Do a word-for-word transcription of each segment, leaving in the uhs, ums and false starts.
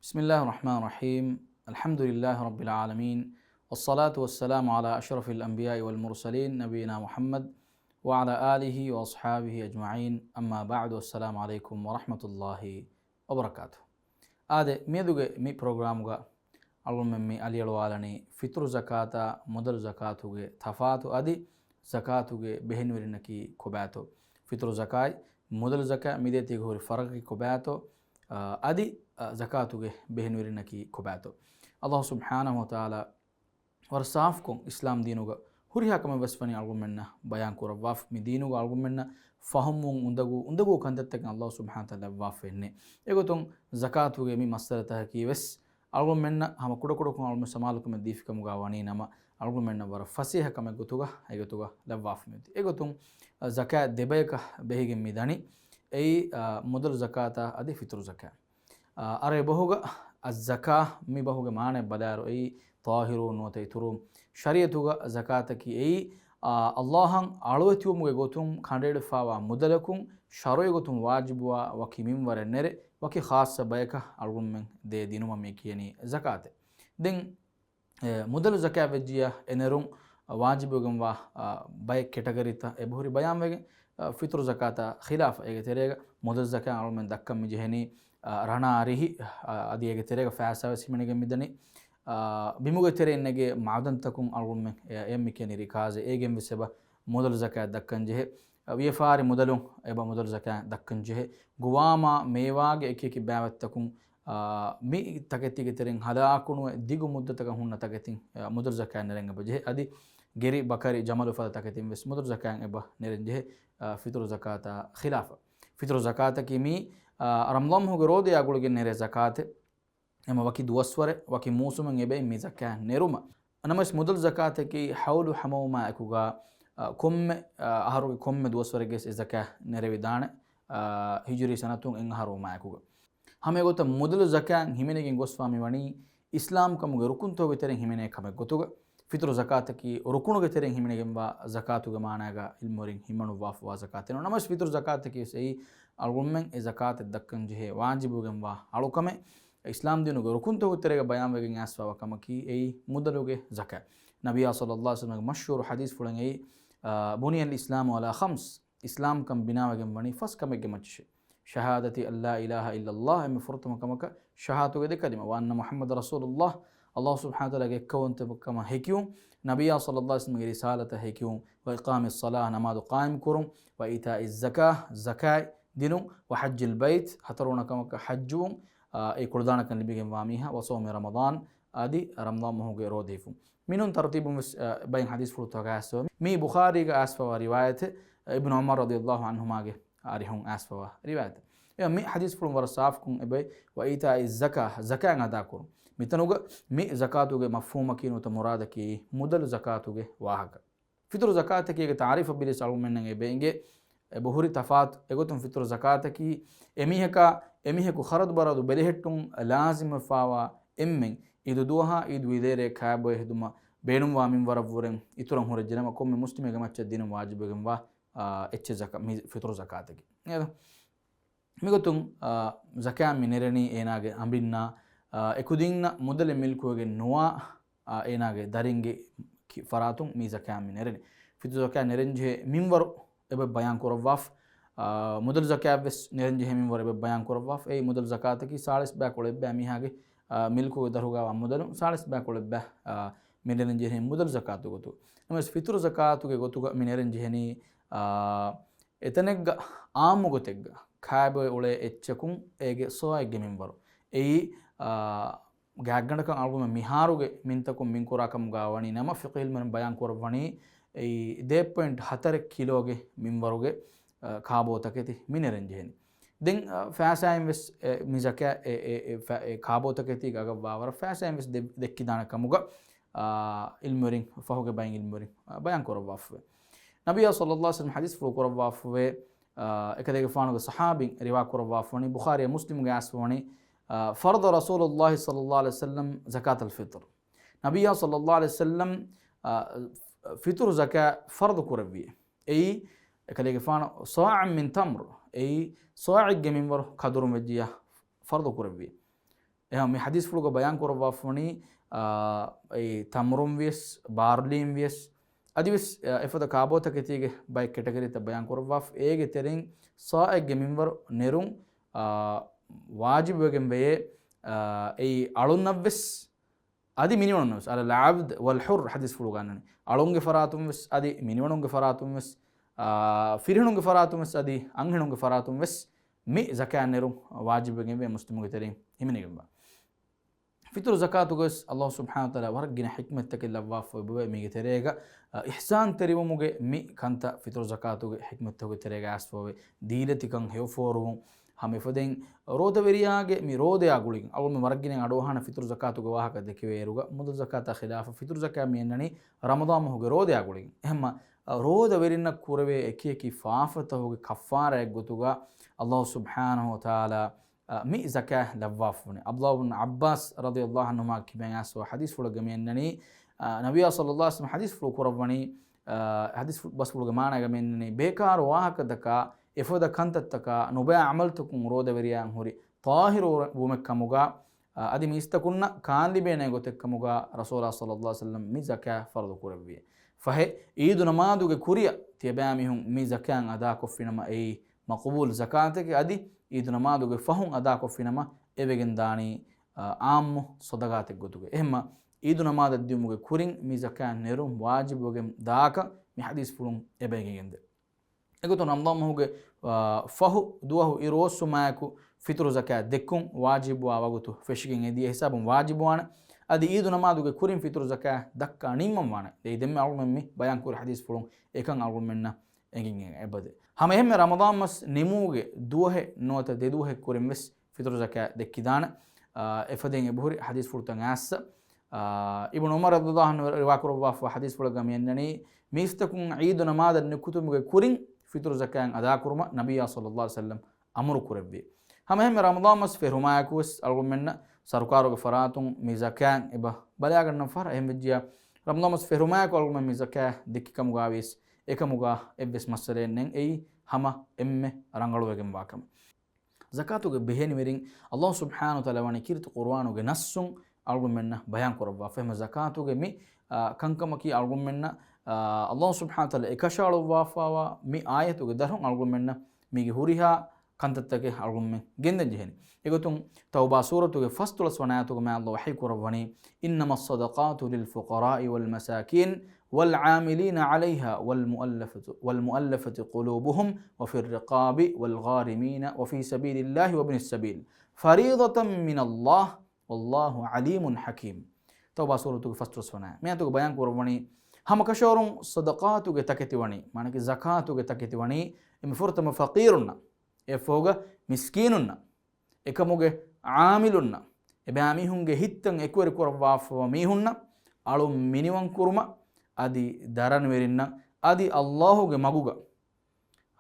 بسم الله الرحمن الرحيم. الحمد لله رب العالمين. والصلاة والسلام على أشرف الأنبياء والمرسلين نبينا محمد وعلى آله وأصحابه أجمعين. أما بعد. السلام عليكم ورحمة الله وبركاته. އާދެ، މިއަދުގެ މި ޕްރޮގްރާމުގަ އަޅުގަނޑުމެން މި އަލިއަޅުވާލަނީ ފިތުރު ޒަކާތާ މުދަލު ޒަކާތުގެ ތަފާތު އަދި ޒަކާތުގެ ބެހެނިވެރިންނަކީ ކޮބާތޯ؟ ފިތުރު ޒަކާތް، މުދަލު ޒަކާތް މިދޭތީގަ ހުރި ފަރަޤަކީ ކޮބާތޯ؟ އާ، އަދި، އާ، ޒަކާތުގެ ބެހެނިވެރިންނަކީ ކޮބާތޯ؟ އަލްލާހު ސުބްޙާނަހު ވަތަޢާލާ ވަރަށް ސާފުކޮށް އިސްލާމް ދީނުގަ ހުރިހާ ކަމެއް ވެސް ވަނީ އަޅުގަނޑުމެންނަށް ބަޔާން ކުރައްވާފަ. މި ދީނުގަ އަޅުގަނޑުމެންނަށް ފަހުމުން އުނދަގޫ، އުނދަގޫ ކަންތައްތަކެއް އަލްލާހު ސުބްޙާނަހު ވަތަޢާލާ ލައްވާފައެއް ނެތް. އެގޮތުން ޒަކާތުގެ މި މައްސަލަތަކަކީ ވެސް އަޅުގަނޑުމެންނަށް ހަމަ ކުޑަކުޑަކޮށް އަޅުގަނޑުމެން ސަމާލުކަމެއް ދީފިކަމުގަ ވަނީ ނަމަ، އަޅުގަނޑުމެންނަށް ވަރަށް ފަސޭހަ ކަމެއް ގޮތުގަ އެގޮތުގަ ލައްވާފަ މިއޮތީ. އެގޮތުން، އަ، ޒަކާތް ދެބަޔަކަށް ބެހިގެން މި ދަނީ. އެއީ، އަ، މުދަލު ޒަކާތާ އަދި ފިތުރު ޒަކާތް. އަ، އަރަބި ބަހުގަ އައްޒަކާ މި ބަހުގެ މާނައަށް ބަލާއިރު އެއީ ޠާހިރު ނުވަތަ އިތުރު. ޝަރީޢަތުގަ ޒަކާތަކީ އެއީ، އާ، އަލްލާހަށް އަޅުވެތިވުމުގެ ގޮތުން ކަނޑައެޅިފައިވާ މުދަލަކުން ޝަރުޢީ ގޮތުން ވާޖިބުވާ ވަކި މިންވަރެއް ނެރެ، ވަކި ޚާއްޞަ ބަޔަކަށް އަޅުގަނޑުމެން ދޭ ދިނުމަށް މި ކިޔަނީ ޒަކާތެއް. ދެން އެ، މުދަލު ޒަކާތް ވެއްޖިއްޔާ އެނެރުން ވާޖިބުވެގެންވާ، އަ، ބައެއް ކެޓަގަރީތައް އެބަހުރި ބަޔާންވެގެން، އަ، ފިތުރު ޒަކާތާ ޚިލާފަށް އޭގެ ތެރޭގަ މުދަލު ޒަކާތް އަޅުމެން ދައްކަން މިޖެހެނީ، އަ، ރަނާ ރިހި، އަ، އަދި އޭގެ ތެރޭގަ ފައިސާވެސް ހިމެނިގެން މިދަނީ، އަ، ބިމުގެ ތެރެއިން ނެގޭ މައުދަންތަކުން އަޅުމެން އެ، އެ މި ކިޔަނީ ރިކާޒެއް. އޭގެން ވެސް އެބަ މުދަލު ޒަކާތް ދައްކަން ޖެހޭ. އަ، ވިޔަފާރި މުދަލުން އެބަ މުދަލު ޒަކާތް ދައްކަން ޖެހޭ. ގުވާމާ މޭވާގެ އެކި އެކި ބާވަތްތަކުން އާ، މި ތަކެތީގެ ތެރެއިން ހަލާކުނުވެ ދިގު މުއްދަތަކަށް ހުންނަ ތަކެތިން، އާ، މުދަލު ޒަކާތް ނެރެން އެބަ ޖެހޭ. އަދި ގެރި، ބަކަރި، ޖަމަލު ފަދަ ތަކެތިން ވެސް މުދަލު ޒަކާތް އެބަ ނެރެން ޖެހޭ، އާ، ފިތުރު ޒަކާތާ ޚިލާފަށް. ފިތުރު ޒަކާތަކީ މީ، އާ، ރަމަޟާން މަހުގެ ރޯދަޔާ ގުޅިގެން ނެރޭ ޒަކާތެއް. އެމަ ވަކި ދުވަސްވަރެއް، ވަކި މޫސުމެއް އެބައި މި ޒަކާތް ނެރުމަށް. ނަމަވެސް މުދަލު ޒަކާތަކީ ހައުލު ހަމަވުމާ އެކުގަ، އާ، ކޮންމެ، އާ، އަހަރުގެ ކޮންމެ ދުވަސްވަރެއްގެ ވެސް އެ ޒަކާތް ނެރެވިދާނެ، އާ، ހިޖުރީ ސަނަތުން އެއް އަހަރު ވުމާ އެކުގަ. ހަމަ އެގޮތަށް މުދަލު ޒަކާތް ހިމެނިގެން ގޮސްފާ މިވަނީ އިސްލާމްކަމުގެ ރުކުންތަކުގެ ތެރެއިން ހިމެނޭ ކަމެއް ގޮތުގަ. ފިތުރު ޒަކާތަކީ ރުކުނުގެ ތެރެއިން ހިމެނިގެންވާ ޒަކާތުގެ މާނާގަ އިލްމުވެރިން ހިމަނުއްވާފަވާ ޒަކާތެއް ނޫން. ނަމަވެސް ފިތުރު ޒަކާތަކީ ވެސް އެއީ އަޅުގަނޑުމެން އެ ޒަކާތެއް ދައްކަން ޖެހޭ ވާޖިބުވެގެންވާ އަޅުކަމެއް. އިސްލާމް ދީނުގެ ރުކުންތަކުގެ ތެރޭގަ ބަޔާންވެގެން އައިސްފަވާ ކަމަކީ އެއީ މުދަލުގެ ޒަކާތް. ނަބިއްޔާ ޞައްލައްލާހު ޢަލައިހި ވަސައްލަމްގެ މަޝްހޫރު ޙަދީޘްފުޅެއް އެއީ، އާ، بني الإسلام على خمس، އިސްލާމްކަން ބިނާވެގެން ވަނީ ފަސް ކަމެއްގެ މައްޗަށޭ. شهادة أن لا إله إلا الله، އެންމެ ފުރަތަމަ ކަމަކަށް ޝަހާދަތުގެ ދެ ކަލިމަ، وأن محمدا رسول الله، އަލްލާހު ސުބްޙާނަހު ވަތަޢާލާގެ އެއްކައުވަންތަކަމަށް ހެކިވުން، ނަބިއްޔާ ޞައްލައްލާހު ޢަލައިހި ވަސައްލަމްގެ ރިސާލަތަށް ހެކިވުން، وإقام الصلاة، ނަމާދު ޤާއިމް ކުރުން، وإيتاء الزكاة، ޒަކާތް ދިނުން، وحج البيت، ހަތަރުވަނަ ކަމަކަށް ޙައްޖުވުން، އާ، އެ ކުޅަދާނަކަން ލިބިގެންވާ މީހާ، وصوم رمضان، އަދި ރަމަޟާން މަހުގެ ރޯދަ ހިފުން. މިނޫން ތަރުތީބުން ވެސް، އާ، ބައެއް ޙަދީޘްފުޅުތަކުގަ އައިސްފަވާ. މީ ބުޚާރީގަ އައިސްފަވާ ރިވާޔަތެއް، އިބްނު ޢުމަރު ރަޟިޔައްލާހު ޢަންހުމާގެ އަރިހުން އައިސްފަވާ ރިވާޔަތެއް. އެ މި ޙަދީޘްފުޅުން ވަރަށް ސާފުކޮށް އެބައި، وإيتاء الزكاة، ޒަކާތް އަދާކުރުން. މިތަނުގަ މި ޒަކާތުގެ މަފްހޫމަކީ ނުވަތަ މުރާދަކީ މުދަލު ޒަކާތުގެ ވާހަކަ. ފިތުރު ޒަކާތަކީގެ ތާރީފަށް ބެލިޔަސް އަޅުގަނޑުމެންނަށް އެބަ އެނގޭ، އެބަހުރި ތަފާތު. އެގޮތުން ފިތުރު ޒަކާތަކީ އެމީހަކާ، އެމީހަކު ޚަރަދު ބަރަދު ބެލެހެއްޓުން ލާޒިމްވެފާވާ އެންމެން އީދު ދުވަހާ އީދު ވިލޭރޭ ކާބޮއެ ހެދުމަށް ބޭނުންވާ މިންވަރަށްވުރެން އިތުރަށް ހުރެއްޖެނަމަ، ކޮންމެ މުސްލިމެއްގެ މައްޗަށް ދިނުން ވާޖިބުވެގެންވާ، އާ، އެއްޗެއް ޒަކާ، މި ފިތުރު ޒަކާތަކީ. އޭދަ؟ މިގޮތުން، އާ، ޒަކާތް މި ނެރެނީ އޭނާގެ އަނބިންނާ، އާ، އެކުދިންނަށް މުދަލެއް މިލްކުވެގެން ނުވާ، އާ، އޭނާގެ ދަރިންގެ ކި-، ފަރާތުން މި ޒަކާތް މި ނެރެނީ. ފިތުރު ޒަކާތް ނެރެންޖެހޭ މިންވަރު އެބަ ބަޔާން ކުރައްވާފަ. އާ، މުދަލު ޒަކާތް ވެސް ނެރެންޖެހޭ މިންވަރު އެބަ ބަޔާން ކުރައްވާފަ. އެއީ މުދަލު ޒަކާތަކީ ސާޅީސް ބައި ކޮޅެއް ބައި މީހާގެ، އާ، މިލްކުގެ ދަށުގަވާ މުދަލު ސާޅީސް ބައި ކޮޅެއް ބައި، އާ، މި ނެރެންޖެހޭ މުދަލު ޒަކާތު ގޮތު. ނަމަވެސް ފިތުރު ޒަކާތުގެ ގޮތުގަ މި ނެރެންޖެހެނީ، އާ، އެތަނެއްގަ އާއްމު ގޮތެއްގަ ކާބޮއެ އުޅޭ އެއްޗަކުން އޭގެ ސާޢެއްގެ މިންވަރު. އެއީ، އާ، ގާތްގަނޑަކަށް އަޅުގަނޑު މިހާރުގެ މިންތަކުން މިންކުރާ ކަމުގަ ވަނީ ނަމަ، ފިޤުހު ޢިލްމުވެރިން ބަޔާން ކުރައްވަނީ އެއީ ދޭއް ޕޮއިންޓް ހަތަރެއް ކިލޯގެ މިންވަރުގެ، އަ، ކާބޯ ތަކެތި މި ނެރެން ޖެހެނީ. ދެން، އަ، ފައިސާއިން ވެސް، އެ، މި ޒަކާ، އެ، އެ، އެ، ފަ-، އެ ކާބޯ ތަކެތީގެ އަގަށް ވާވަރަށް ފައިސާއިން ވެސް ދެ-، ދެއްކިދާނެ ކަމުގަ، އާ، ޢިލްމުވެރިން، ފަހުގެ ބައިން ޢިލްމުވެރިން، އާ، ބަޔާން ކުރައްވާފަވޭ. ނަބިއްޔާ ޞައްލައްލާހު ޢަލައިހި ވަސައްލަމް ޙަދީޘްފުޅު ކުރައްވާފަވޭ، އާ، އެކަލޭގެފާނުގެ ޞަޙާބީން ރިވާ ކުރައްވާފަވަނީ، ބުޚާރީ މުސްލިމުގެ އައިސްފަވަނީ، އާ، فَرَضَ رَسُولُ اللَّهِ صَلَّى اللَّهُ عَلَيْهِ وَسَلَّمَ زَكَاةَ الْفِطْرِ. ނަބިއްޔާ ޞައްލައްލާހު ޢަލައިހި ވަސައްލަމް، އާ، ފިތުރު ޒަކާތް ފަރުޟު ކުރެއްވި. އެއީ، އެކަލޭގެފާނު ޞާޢًا مِنْ تَمْرٍ، އެއީ ޞާޢެއްގެ މިންވަރު ކަދުރުން ވެއްޖިއްޔާ ފަރުޟު ކުރެއްވި. އެހެން މި ޙަދީޘްފުޅުގަ ބަޔާން ކުރައްވާފަވަނީ، އާ، އެ ތަމްރުން ވިޔަސް، ބާރްލީން ވިޔަސް، އަދިވެސް، އާ، އެފަދަ ކާބޯތަކެތީގެ ބައެއް ކެޓަގަރީތައް ބަޔާން ކުރައްވާފަ. އޭގެ ތެރެއިން ޞާޢެއްގެ މިންވަރު ނެރުން، އާ، ވާޖިބުވެގެން ވެޔޭ، އާ، އެއީ އަޅުންނަށްވެސް، އަދި މިނިވަނުންނަށްވެސް. على العبد والحر ޙަދީޘްފުޅުގަ އަންނަނީ. އަޅުންގެ ފަރާތުންވެސް، އަދި މިނިވަނުންގެ ފަރާތުންވެސް، އާ، ފިރިހެނުންގެ ފަރާތުންވެސް، އަދި އަންހެނުންގެ ފަރާތުންވެސް މި ޒަކާތް ނެރުން ވާޖިބުވެގެންވޭ މުސްލިމުގެ ތެރެއިން ހިމެނިގެންވާ. ފިތުރު ޒަކާތުގަވެސް ﷲ ސުބްޙާނަހޫ ވަތަޢާލާ ވަރަށް ގިނަ ޙިކްމަތްތަކެއް ލައްވާފައިވޭ މީގެ ތެރޭގަ، އަ، އިޙްސާންތެރިވުމުގެ މި ކަންތައް ފިތުރު ޒަކާތުގެ ޙިކްމަތްތަކުގެ ތެރޭގަ އައިސްފައިވޭ. ދީލަތިކަން ހެޔޮފޯރުވުން ހަމަ އެފަދައިން ރޯދަވެރިޔާގެ މި ރޯދަޔާ ގުޅިގެން އަޅުގަނޑު ވަރަށް ގިނަ އަޑުއަހާނެ ފިތުރު ޒަކާތުގެ ވާހަކަ ދެކެވޭއިރުގަ މުދަލު ޒަކާތާ ޚިލާފަށް ފިތުރު ޒަކާތް މި އަންނަނީ ރަމަޟާން މަހުގެ ރޯދަޔާ ގުޅިގެން. އެހެންމަ، އަ، ރޯދަވެރިންނަށް ކުރެވޭ އެކިއެކި ފާފަތަކުގެ ކައްފާރާއެއްގޮތުގަ ﷲ ސުބްޙާނަހޫ ވަތަޢާލާ އަ، މި ޒަކާތް ލައްވާފަވަނީ. ޢަބްދުﷲ ބިން ޢައްބާސް ރަޟިޔަﷲ ޢަންހުމާ ކިބައިން އައިސްފަ ޙަދީޘްފުޅެއްގަ މި އަންނަނީ، އަ، ނަބިއްޔާ ޞައްލަﷲ ޢަލައިހި ވަސައްލަމަ ޙަދީޘްފުޅު ކުރައްވަނީ، އަ، ޙަދީޘް ބަސްފުޅުގެ މާނައިގަ މި އަންނަނީ، ބޭކާރު ވާހަކަތަކާ، އެފަދަ ކަންތައްތަކާ، ނުބައި ޢަމަލުތަކުން ރޯދަވެރިޔާއަށް ހުރި ޠާހިރު ވުމެއްކަމުގަ، އަ، އަދި މީސްތަކުންނަށް ކާން ލިބޭނެ ގޮތެއްކަމުގަ ރަސޫލާ ޞައްލަﷲ ޢަލައިހި ވަސައްލަމަ މި ޒަކާތް ފަރުޟު ކުރެއްވި. ފަހެ، ޢީދު ނަމާދުގެ ކުރިއަށް ތިޔަބައިމީހުން މި ޒަކާތް އަދާކޮށްފިނަމަ އެއީ މަޤުބޫލު ޒަކާތެކޭ، އަދި ޢީދު ނަމާދުގެ ފަހުން އަދާކޮށްފިނަމަ އެވެގެން ދާނީ، އާ، ޢާއްމު ޞަދަޤާތެއްގޮތުގައި. އެހެންމަ ޢީދު ނަމާދަށް ދިއުމުގެ ކުރިން މި ޒަކާތް ނެރުން ވާޖިބުވެގެން ދާކަން މި ޙަދީޘްފުޅުން އެބައިނގެންދޭ. އެގޮތުން ރަމަޟާން މަހުގެ، އާ، ފަހު ދުވަހު އިރު އޮއްސުމާއެކު ފިތުރު ޒަކާތް ދެއްކުން ވާޖިބުވާ ވަގުތު ފެށިގެން އެދިޔަ ހިސާބުން ވާޖިބުވާނެ. އަދި ޢީދު ނަމާދުގެ ކުރިން ފިތުރު ޒަކާތް ދައްކާ ނިންމަންވާނެ. އެއީ ދެންމެ އަޅުގަނޑުމެން މި ބަޔާންކުރި ޙަދީޘްފުޅުން އެކަން އަޅުގަނޑުމެންނަށް އެނގެން އެބަދޭ. ހަމަ އެހެންމެ ރަމަޟާން މަސް ނިމުމުގެ ދުވަހެއް ނުވަތަ ދެ ދުވަހެއް ކުރިން ވެސް ފިތުރު ޒަކާތް ދެއްކިދާނެ. އާ، އެފަދައިން އެބަހުރި ޙަދީޘްފުޅުތައް އައިސް، އާ، އިބްނު ޢުމަރު ރަޟިޔަﷲ ޢަންހު ރިވާކުރައްވާފަ ޙަދީޘްފުޅެއްގަ މި އަންނަނީ، މީސްތަކުން ޢީދު ނަމާދަށް ނިކުތުމުގެ ކުރިން ފިތުރު ޒަކާތް އަދާކުރުމަށް ނަބިއްޔާ ޞައްލަﷲ ޢަލައިހި ވަސައްލަމަ އަމުރު ކުރެއްވި. ހަމަ އެހެންމެ ރަމަޟާން މަސް ފެށުމާއެކު ވެސް އަޅުގަނޑުމެންނަށް ސަރުކާރުގެ ފަރާތުން މި ޒަކާތް އެބަ ބަލާގަންނަން ފަހަރަށް އެހެން ވެއްޖިއްޔާ، ރަމަޟާން މަސް ފެށުމާއެކު އަޅުގަނޑުމެން މި ޒަކާތް ދެއްކި ކަމުގައިވިޔަސް އެކަމުގަ އެއްވެސް މައްސަލައެއް ނެތް. އެއީ ހަމަ އެންމެ ރަނގަޅުވެގެންވާ ކަމެއް. ޒަކާތުގެ ބެހޭނިވެރިން ﷲ ސުބްޙާނަހޫ ވަތަޢާލާ ވަނީ ކީރިތި ޤުރުއާނުގެ ނައްޞުން އަޅުގަނޑުމެންނަށް ބަޔާން ކުރައްވާފަ. އެހެންމަ ޒަކާތުގެ މި، އާ، ކަންކަމަކީ އަޅުގަނޑުމެންނަށް، އާ، ﷲ ސުބްޙާނަހޫ ވަތަޢާލާ އެކަށައަޅުއްވާފައިވާ މި އާޔަތުގެ ދަށުން އަޅުގަނޑުމެންނަށް މީގެ ހުރިހާ ކަންތައްތަކެއް އަޅުގަނޑުމެން ގެންދަން ޖެހެނީ. އެގޮތުން ތައުބާ ސޫރަތުގެ ފަސްދޮޅަސް ވަނަ އާޔަތުގަ މާތް ﷲ ވަޙީ ކުރައްވަނީ، إنما الصدقات للفقراء والمساكين والعاملين عليها والمؤلفة، والمؤلفة قلوبهم وفي الرقاب والغارمين وفي سبيل الله وابن السبيل فريضة من الله والله عليم حكيم. ތައުބާ ސޫރަތުގެ ފަސްދޮޅަސް ވަނަ އާޔަތުގަ ބަޔާން ކުރައްވަނީ، ހަމަކަށަވަރުން ޞަދަޤާތުގެ ތަކެތި ވަނީ، މާނައަކީ ޒަކާތުގެ ތަކެތި ވަނީ، އެންމެ ފުރަތަމަ ފަޤީރުންނަށް، އެއަށްފަހުގަ މިސްކީނުންނަށް، އެކަމުގެ ޢާމިލުންނަށް، އެބައިމީހުންގެ ހިތްތައް އެކުވެރި ކުރައްވާފައިވާ މީހުންނަށް އަޅުން މިނިވަން ކުރުމަށް، އަދި ދަރަނިވެރިންނަށް، އަދި ﷲ ގެ މަގުގަ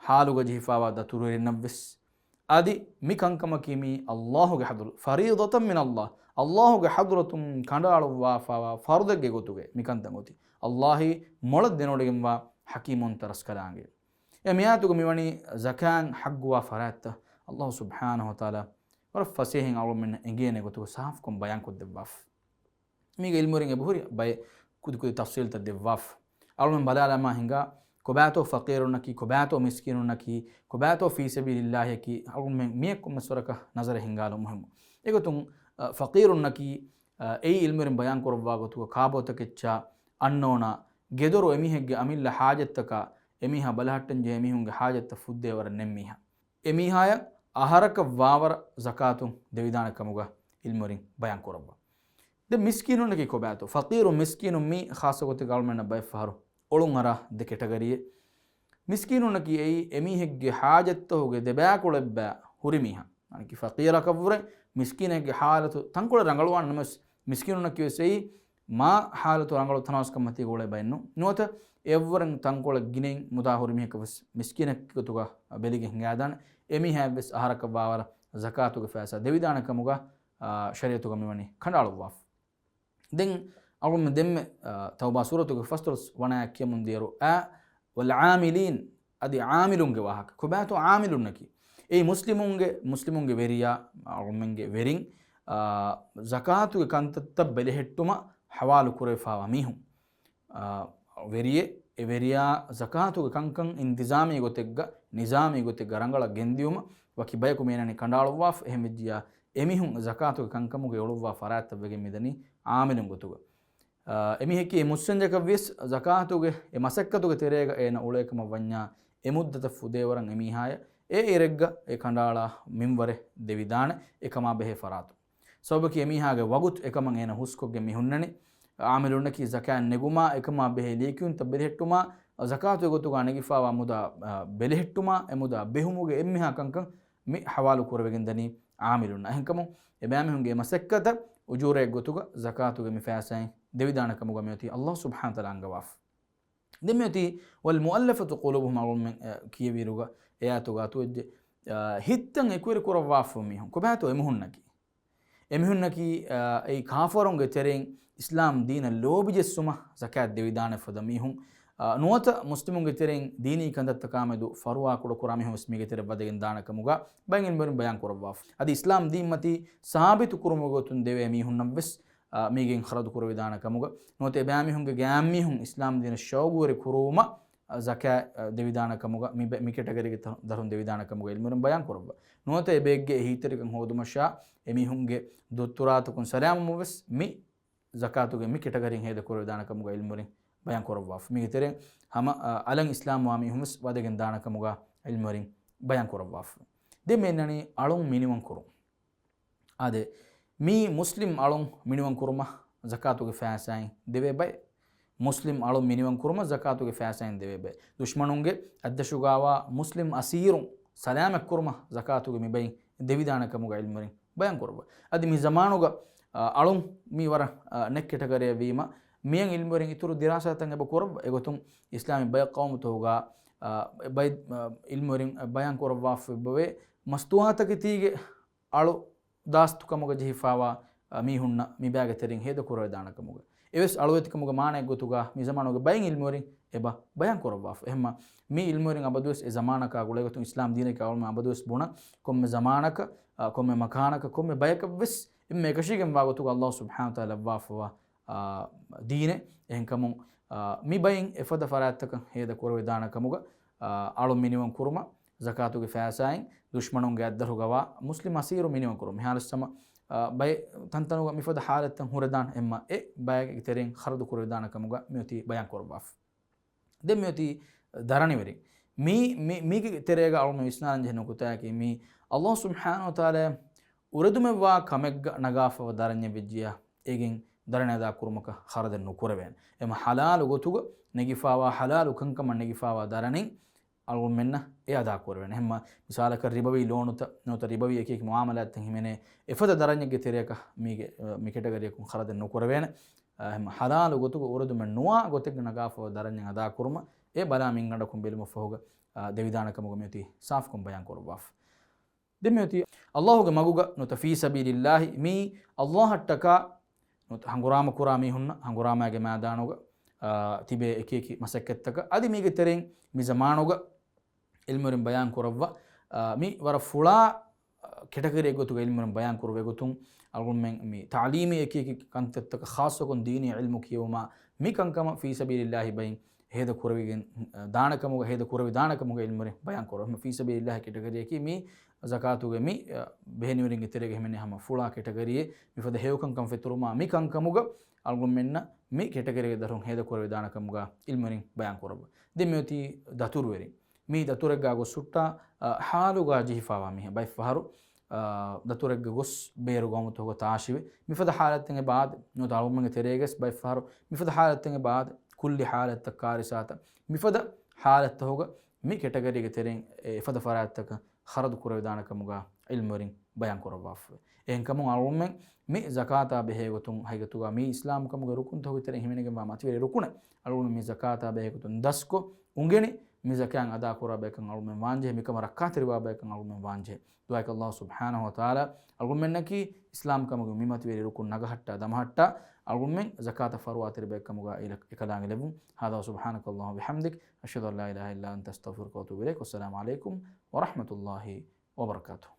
ޙާލުގަ ޖެހިފައިވާ ދަތުރުވެރިންނަށްވެސް. އަދި މި ކަންކަމަކީ މީ ﷲ ގެ ޙަޟްރަތު، فريضة من الله، ﷲ ގެ ޙަޟްރަތުން ކަނޑައަޅުއްވާފައިވާ ފަރުޟެއްގެ ގޮތުގައި މި ކަންތައް އޮތީ. ﷲ އީ މޮޅަށް ދެނެވޮޑިގެންވާ ޙަކީމުން ތަރަސްކަލާނގެ. އެ މިއާޔަތުގަ މިވަނީ ޒަކާތް ޙައްޤުވާ ފަރާތްތައް ﷲ ސުބްޙާނަހޫ ވަތަޢާލާ ވަރަށް ފަސޭހައިން އަޅުގަނޑުމެންނަށް އެނގޭނެ ގޮތުގަ ސާފުކޮށް ބަޔާންކޮށްދެއްވާފަ. މީގެ ޢިލްމުވެރިން އެބަހުރި ބައެއް ކުދިކުދި ތަފްޞީލްތައް ދެއްވާފަ. އަޅުގަނޑުމެން ބަލާލަމާ ހިނގާ، ކޮބާތޯ ފަޤީރުންނަކީ، ކޮބާތޯ މިސްކީނުންނަކީ، ކޮބާތޯ ފީ ސަބީލިﷲއަކީ، އަޅުގަނޑުމެން މިއެއްކޮށް މަސްވަރަކަށް ނަޒަރެއް ހިނގާލުން މުހިއްމު. އެގޮތުން، އަ، ފަޤީރުންނަކީ، އަ، އެއީ ޢިލްމުވެރިން ބަޔާން ކުރައްވާ ގޮތުގަ ކާބޯތަކެއްޗާ އަންނޯނާ، ގެދޮރު އެމީހެއްގެ އަމިއްލަ ޙާޖަތްތަކާ، އެމީހާ ބަލަހައްޓަން ޖެހޭ މީހުންގެ ޙާޖަތްތައް ފުއްދޭ ވަރަށް ނެތް މީހާ. އެމީހާޔަށް އަހަރަކަށް ވާވަރަށް ޒަކާތު ދެވިދާނެ ކަމުގަ ޢިލްމުވެރިން ބަޔާން ކުރައްވާ. ދެން މިސްކީނުންނަކީ ކޮބާތޯ؟ ފަޤީރު މިސްކީނު މީ ޚާއްޞަ ގޮތެއްގަ އަޅުމެންނަށް ބައެއް ފަހަރު އޮޅުން އަރާ ދެ ކެޓަގަރީއެއް. މިސްކީނުންނަކީ އެއީ އެމީހެއްގެ ޙާޖަތްތަކުގެ ދެބައިކުޅަ އެއްބައި ހުރި މީހާ. އަނެކީ ފަޤީރަކަށްވުރެ މިސްކީނެއްގެ ޙާލަތު ތަންކޮޅެއް ރަނގަޅުވާނެ ނަމަވެސް، މިސްކީނުންނަކީ ވެސް އެއީ މާ ޙާލަތު ރަނގަޅު ތަނަވަސްކަން މަތީގަ އުޅޭ ބައެއްނު. ނުވަތަ އެއަށްވުރެން ތަންކޮޅެއް ގިނައިން މުދާ ހުރި މީހަކަށް ވެސް މިސްކީނެއްގެ ގޮތުގަ ބެލިގެން ހިނގާދާނެ. އެމީހާއަށްވެސް އަހަރަކަށް ވާވަރަށް ޒަކާތުގެ ފައިސާ ދެވިދާނެ ކަމުގަ، އާ، ޝަރީޢަތުގަ މިވަނީ ކަނޑައަޅުއްވާފަ. ދެން އަޅުގަނޑު ދެންމެ، އާ، ތައުބާ ސޫރަތުގެ ފަސްދޮޅަސް ވަނަ އާޔަތް ކިޔަމުން ދިޔައިރު، އާ، والعاملين، އަދި ޢާމިލުންގެ ވާހަކަ. ކޮބާތޯ ޢާމިލުންނަކީ؟ އެއީ މުސްލިމުންގެ، މުސްލިމުންގެ ވެރިޔާ، އަޅުމެންގެ ވެރިން، އާ، ޒަކާތުގެ ކަންތައްތައް ބެލެހެއްޓުމަށް ހަވާލު ކުރެވިފާވާ މީހުން، އާ، ވެރިއެއް، އެ ވެރިޔާ ޒަކާތުގެ ކަންކަން އިންތިޒާމީ ގޮތެއްގަ، ނިޒާމީ ގޮތެއްގަ ރަނގަޅަށް ގެންދިޔުމަށް ވަކި ބަޔަކު މީނަނީ ކަނޑައަޅުއްވާފަ. އެހެންވެއްޖިއްޔާ އެމީހުން ޒަކާތުގެ ކަންކަމުގައި އުޅުއްވާ ފަރާތްތައް ވެގެން މިދަނީ އާމިލުން ގޮތުގަ. އާ، އެމީހަކީ އެ މުއްސަންޏަކަށް ވިޔަސް ޒަކާތުގެ އެ މަސައްކަތުގެ ތެރޭގަ އޭނަ އުޅޭކަމަށް ވަންޏާ އެ މުއްދަތަށް ފުދޭވަރަށް އެމީހާޔަށް އެ އިރެއްގަ އެ ކަނޑައަޅާ މިންވަރެއް ދެވިދާނެ އެކަމާ ބެހޭ ފަރާތުން. ސަބަބަކީ އެމީހާގެ ވަގުތު އެކަމަށް އޭނަ ހުސްކޮށްގެން މި ހުންނަނީ. އާމިލުންނަކީ ޒަކާތް ނެގުމާ އެކަމާ ބެހޭ ލިޔެކިޔުންތައް ބެލެހެއްޓުމާ، ޒަކާތުގެ ގޮތުގަ ނެގިފާވާ މުދާ، އާ، ބެލެހެއްޓުމާ، އެ މުދާ ބެހުމުގެ އެންމެހާ ކަންކަން މި ހަވާލު ކުރެވިގެން ދަނީ އާމިލުންނަށް. އެހެންކަމުން އެބައިމީހުންގެ މަސައްކަތަށް އުޖޫރައެއް ގޮތުގަ ޒަކާތުގެ މި ފައިސާއިން ދެވިދާނެ ކަމުގަ މިއޮތީ އައްލާހު ސުބްޙާނަހު ވަތަޢާލާ އަންގަވާފަ. ދެން މިއޮތީ، "وَالْمُؤَلَّفَةُ قُلُوبُهُمْ" އަޅުމެން، އަ، ކިޔެވިއިރުގަ އެ އާޔަތުގަ އަތުވެއްޖެ، އަ، ހިތްތައް އެކުވެރި ކުރައްވާފަ މީހުން. ކޮބާތޯ އެމީހުންނަކީ؟ އެމީހުންނަކީ، އަ، އެއީ ކާފަރުންގެ ތެރެއިން އިސްލާމް ދީނަށް ލޯބިޖެއްސުމަށް ޒަކާތް ދެވިދާނެ ފަދަ މީހުން. އަ، ނުވަތަ މުސްލިމުންގެ ތެރެއިން ދީނީ ކަންތައްތަކާމެދު ފަރުވާކުޑަކުރާ މީހުން ވެސް މީގެ ތެރެ ވަދެގެން ދާނެ ކަމުގަ ބައެއް އިލްމުވެރިން ބަޔާން ކުރައްވާފަ. އަދި އިސްލާމް ދީންމަތީ ސާބިތު ކުރުމުގެ ގޮތުން ދެވޭ މީހުންނަށް ވެސް އާ، މީގެން ޚަރަދު ކުރެވިދާނެ ކަމުގަ، ނުވަތަ އެބައިމީހުންގެ ގާތްމީހުން އިސްލާމް ދީނަށް ޝައުގުވެރި ކުރުވުމަށް، އާ، ޒަކާތް، އާ، ދެވިދާނެ ކަމުގަ މި ބެ-، މި ކެޓަގަރީގެ ތަ-، ދަރުން ދެވިދާނެ ކަމުގަ އިލްމުވެރިން ބަޔާން ކުރައްވާ. ނުވަތަ އެބައެއްގެ އެހީތެރިކަން ހޯދުމަށާ އެމީހުންގެ ދުއްތުރާތަކުން ސަލާމަތްވުމަށް ވެސް މި ޒަކާތުގެ މި ކެޓަގަރީން ހޭދަ ކުރެވިދާނެ ކަމުގަ އިލްމުވެރިން ބަޔާން ކުރައްވާފަ. މީގެ ތެރެއިން ހަމަ، އާ، އަލަށް އިސްލާމްވާ މީހުން ވެސް ވަދެގެން ދާނެ ކަމުގަ އިލްމުވެރިން ބަޔާން ކުރައްވާފަ. ދެން މި އިންނަނީ އަޅުން މިނިވަން ކުރުން. އާދެ، މީ މުސްލިމް އަޅުން މިނިވަން ކުރުމަށް ޒަކާތުގެ ފައިސާއިން ދެވޭ ބައެއް. މުސްލިމް އަޅުން މިނިވަން ކުރުމަށް ޒަކާތުގެ ފައިސާއިން ދެވޭ ބައެއް. ދުޝްމަނުންގެ އަތްދަށުގަވާ މުސްލިމް އަސީރުން ސަލާމަތް ކުރުމަށް ޒަކާތުގެ މި ބައިން ދެވިދާނެ ކަމުގަ އިލްމުވެރިން ބަޔާން ކުރައްވާ. އަދި މި ޒަމާނުގަ، އަ، އަޅުން މީ ވަރަށް، އަ، ނެކް ކެޓަގަރީއެއް ވީމަ، މިއަށް އިލްމުވެރިން އިތުރު ދިރާސާތައް އެބަ ކުރައްވާ. އެގޮތުން އިސްލާމީ ބައެއް ޤައުމުތަކުގަ، އަ، ބައެއް، އަ، އިލްމުވެރިން ބަޔާން ކުރައްވާފައި އެބަވޭ، މަސްތުވާތަކެތީގެ އަޅު ދާސްތުކަމުގަ ޖެހިފާވާ، އަ، މީހުންނަށް މިބައިގެ ތެރެއިން ހޭދަ ކުރެވިދާނެ ކަމުގަ. އެވެސް އަޅުވެތިކަމުގެ މާނައެއް ގޮތުގަ މި ޒަމާނުގެ ބައެއް އިލްމުވެރިން އެބަ ބަޔާން ކުރައްވާފަ. އެހެންމަ މި އިލްމުވެރިން އަބަދުވެސް އެ ޒަމާނަކާ ގުޅޭގޮތުން އިސްލާމް ދީނަކީ އަޅުމެން އަބަދުވެސް ބުނަން ކޮންމެ ޒަމާނަކަށް، އަ، ކޮންމެ މަކާނަކަށް، ކޮންމެ ބަޔަކަށްވެސް އެންމެ އެކަށީގެންވާ ގޮތުގަ އައްލާހު ސުބްޙާނަހު ވަތަޢާލާ ލައްވާފަވާ، އާ، ދީނެއް. އެހެންކަމުން، އާ، މި ބައިން އެފަދަ ފަރާތްތަކަށް ހޭދަ ކުރެވިދާނެ ކަމުގަ، އާ، އަޅުން މިނިވަން ކުރުމަށް ޒަކާތުގެ ފައިސާއިން ދުޝްމަނުންގެ އަތްދަށުގަވާ މުސްލިމް އަސީރު މިނިވަން ކުރުމަށް. މިހާރު ސަމަ، އާ، ބައެއް ތަންތަނުގަ މިފަދަ ހާލަތްތައް ހުރެދާނެ އެންމެ އެ ބައެއްގެ ތެރެއިން ޚަރަދު ކުރެވިދާނެ ކަމުގަ މިއޮތީ ބަޔާން ކުރައްވާފަ. ދެން މިއޮތީ ދަރަނިވެރިން. މީ، މި، މީގެ ތެރޭގަ އަޅުމެން ވިސްނާލަން ޖެހޭ ނުކުތާއަކީ މީ އައްލާހު ސުބްޙާނަހު ވަތަޢާލާ އުރެދުމެއްވާ ކަމެއްގަ ނަގާފަވާ ދަރަންޏެއް ވެއްޖިއްޔާ އޭގެން ދަރަނި އަދާ ކުރުމަކަށް ޚަރަދެއް ނުކުރެވޭނެ. އެމަ ޙަލާލު ގޮތުގަ ނެގިފާވާ، ޙަލާލު ކަންކަމަށް ނެގިފާވާ ދަރަނިން އަޅުމެންނަށް އެ އަދާ ކުރެވޭނެ. އެހެންމަ މިސާލަކަށް ރިބަވީ ލޯނުތައް ނުވަތަ ރިބަވީ އެކި އެކި މުޢާމަލާތްތައް ހިމެނޭ އެފަދަ ދަރަންޏެއްގެ ތެރެއަކަށް މީގެ، މި ކެޓަގަރީއަކުން ޚަރަދެއް ނުކުރެވޭނެ. އެހެންމަ ޙަލާލު ގޮތުގަ އުރެދުމެއް ނުވާ ގޮތެއްގަ ނަގާފަވާ ދަރަންޏެއް އަދާ ކުރުމަށް އެ ބަލާ މިންގަނޑަކުން ބެލުމަށްފަހުގަ، އާ، ދެވިދާނެ ކަމުގަ މިއޮތީ ސާފުކޮށް ބަޔާން ކުރައްވާފަ. ދެން މިއޮތީ އައްލާހުގެ މަގުގަ ނުވަތަ ފީ ސަބީލިއްލާހި، މީ އައްލާހަށްޓަކާ ނުވަތަ ހަނގުރާމަ ކުރާ މީހުންނަށް ހަނގުރާމައިގެ މައިދާނުގަ، އާ، ތިބޭ އެކި އެކި މަސައްކަތްތަކަށް. އަދި މީގެ ތެރެއިން މި ޒަމާނުގަ އިލްމުވެރިން ބަޔާން ކުރައްވާ، އާ، މި ވަރަށް ފުޅާ، އާ، ކެޓަގަރީއެއް ގޮތުގަ އިލްމުވެރިން ބަޔާން ކުރެވޭ ގޮތުން އަޅުގަނޑުމެން މި ތަޢުލީމީ އެކި އެކި ކަންތައްތަކަށް ޚާއްޞަކޮށް ދީނީ ޢިލްމު ކިޔެވުމާ މި ކަންކަމަށް ފީ ސަބީލިއްލާހި ބައިން ހޭދަ ކުރެވިގެން، އާ، ދާނެ ކަމުގަ، ހޭދަ ކުރެވިދާނެ ކަމުގަ އިލްމުވެރިން ބަޔާން ކުރައްވާ. ފީ ސަބީލިއްލާހި ކެޓަގަރީއަކީ މި ޒަކާތުގެ މި، އާ، ބެހެނިވެރިންގެ ތެރޭގަ ހިމެނޭ ހަމަ ފުޅާ ކެޓަގަރީއެއް. މިފަދަ ހެޔޮކަންކަން ފެތުރުމާ މި ކަންކަމުގަ އަޅުގަނޑުމެންނަށް މި ކެޓަގަރީގެ ދަރުން ހޭދަ ކުރެވިދާނެ ކަމުގަ އިލްމުވެރިން ބަޔާން ކުރައްވާ. ދެން މިއޮތީ ދަތުރުވެރިން. މި ދަތުރެއްގަ ގޮސް ހުއްޓާ، އާ، ޙާލުގަ ޖެހިފާވާ މީހެއް ބައެއްފަހަރު، އާ، ދަތުރެއްގަ ގޮސް ބޭރު ގައުމުތަކުގަ ތާށިވެ. މިފަދަ ޙާލަތެއް އެބަ އާދޭ. ނުވަތަ އަޅުގަނޑުމެންގެ ތެރޭގަސް ބައެއްފަހަރު މިފަދަ ޙާލަތެއް އެބަ އާދޭ. ކުއްލި ޙާލަތްތައް، ކާރިސާތައް، މިފަދަ ޙާލަތްތަކުގަ މި ކެޓަގަރީގެ ތެރެއިން އެ އެފަދަ ފަރާތްތަކަށް ޚަރަދު ކުރެވިދާނެ ކަމުގަ އިލްމުވެރިން ބަޔާން ކުރައްވާފައެވެ. އެހެންކަމުން އަޅުގަނޑުމެން މި ޒަކާތާ ބެހޭގޮތުން ހަގީގަތުގަ މި އިސްލާމްކަމުގެ ރުކުންތަކުގެ ތެރެއިން ހިމެނިގެންވާ މަތިވެރި ރުކުނެއް އަޅުގަނޑު މި ޒަކާތާ ބެހޭގޮތުން ދަސްކޮށް އުނގެނި މި ޒަކާތް އަދާކުރާ ބަޔަކަށް އަޅުމެން ވާންޖެހޭ، މިކަމަށް ރައްކާތެރިވާ ބަޔަކަށް އަޅުމެން ވާންޖެހޭ. ދުޢާއަކީ އައްލާހު ސުބްޙާނަހު ވަތަޢާލާ އަޅުގަނޑުމެންނަކީ އިސްލާމްކަމުގެ މި މަތިވެރި ރުކުން ނަގަހައްޓާ ދަމަހައްޓާ، އަޅުގަނޑުމެން ޒަކާތަށް ފަރުވާތެރި ބަޔަކަށް ކަމުގަ އެކަ-، އެކަލާނގެ ލެއްވުން. هذا سبحانك اللهم وبحمدك، أشهد أن لا إله إلا أنت، أستغفرك وأتوب إليك. والسلام عليكم ورحمة الله وبركاته.